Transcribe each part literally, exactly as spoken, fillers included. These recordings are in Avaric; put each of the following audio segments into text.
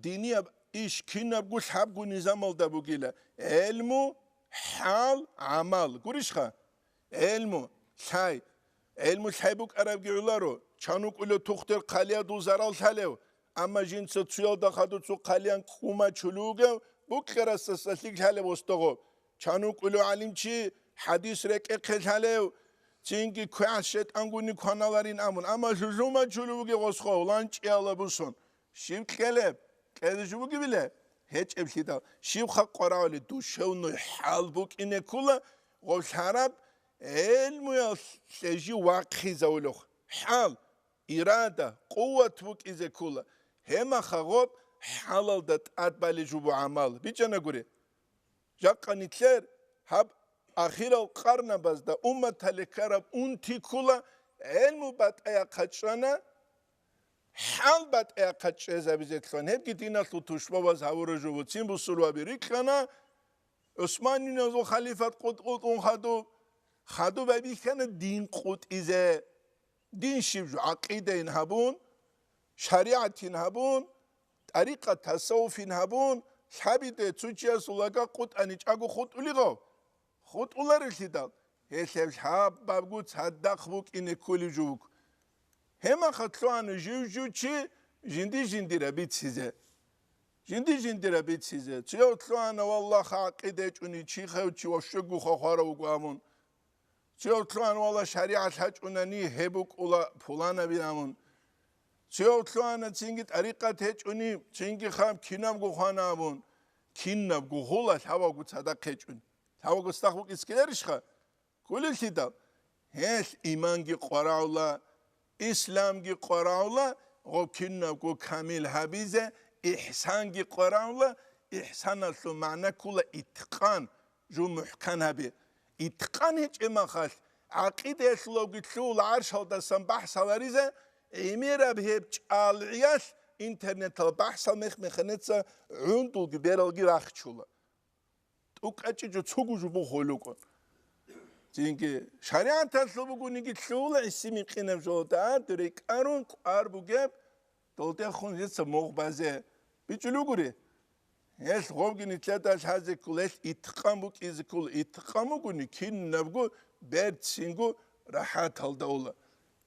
динияб иш кинабго лъабго низамалда бугила: гӀелму, хӀал, гӀамал. Гурищха? ГӀелму лъай. ГӀелму лъай букӀарабги гӀоларо, чан вукӀулев тухтер хъалиядул зарал лъалев, амма жинца цуялда хадув цо хъалиян кӀумачулев вугев, букьарасдаса лъикӀ лъалев гъосда гъоб. Чан вукӀулев гӀалимчи хӀадис рекӀехъе лъалев, цинги квегӀас шайтӀангуни кваналарин абун, амма лъугьумачулев вугев гъос гъов, ланчӀияла бусун. Щиб кьелеб? Кьезе жо бугебила? ГьечӀеблъидал. Щибха къварагӀули? Душевный хӀал букӀине ккола, гъов лъараб гӀелмуялъе жив вахъизавулев. ХӀал, ирада, къуват букӀизе ккола. Гьемаха гъоб хӀалалда тӀад балей жубу гӀамал. БичӀана гури. Жакъа нилъер гьаб ахирал къарнабазда умматалде ккараб унти ккола, гӀелму батӀаяхъа чӀана, хӀал батӀаяхъа чӀезабизе лъугьана. Гьебги диналъул тушбабаз гьавураб жо буцин бусурбаби рикьана, ГӀусманиназул халифат къутӀ-къутӀун хадуб, хадуб гьабихьана дин къутӀизе. Дин щиб жо? ГӀакъидайин гьабун, шаригӀатин гьабун, тӀарикъат тасаввуфин гьабун, лъабиде цо чиясул лага къутӀани чӀаго хутӀулев гъав? ХутӀуларелъидал, гьелъ гьеб лъабабго цадахъ букӀине кколев жо вуго. Гьемаха лъугьана жив-жив чи жинди-жиндира бицизе. Жинди-жиндира бицизе. Цояв лъугьана, валлагь, гӀакъида гьечӀони чи хев чи ва щугу хвахварав вуго абун. Цояв лъугьана, валлагь, шаригӀат гьачӀунани гьеб букӀула пуланабин абун. Цояв лъугьана, цинги тӀарикъат гьечӀони, цинги хаб кинабго хвана абун. Кинабго гъула лъабабго цадахъ гьечӀун. Лъабабго цадахъ букӀизе ккеларищха? Кколелъидал, гьелъ иманги къварагӀула, исламги къварагӀула, гъоб кинабго камил гьабизе, ихсанги къварагӀула, ихсаналъул магӀна ккола иткъан, жо мухӀкан гьаби. Иткъан гьечӀеб махалъ, гӀакъидаялъулавги лъугьула гӀаршалдасан бахӀсаларизе, гӀемераб гьеб чӀалгӀиялъ интернетал бахӀсал мех-механеца гӀундулги бералги рахчула. ТӀукӀачӀичӀо цого жубу холукъо. Цинги шаригӀаталъул бугониги лъугьула гӀиси-микъинаб жолда рекӀарун кӀвар бугеб, долдехун гьеца мугъ базе. БичӀулугури? Гьелъ гъобги нилъеда лъазе ккола, гьелъ иткъан букӀизе ккола, иткъан бугони кинабго берцинго рахӀаталда ула.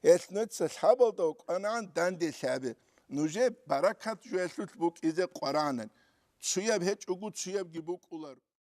Гьелъ нуца лъабалда вукӀанагӀан данде лъабе. Нужее баракат жоялъулъ букӀизе къварагӀанан. Цуяб гьечӀого, цуябги букӀулар.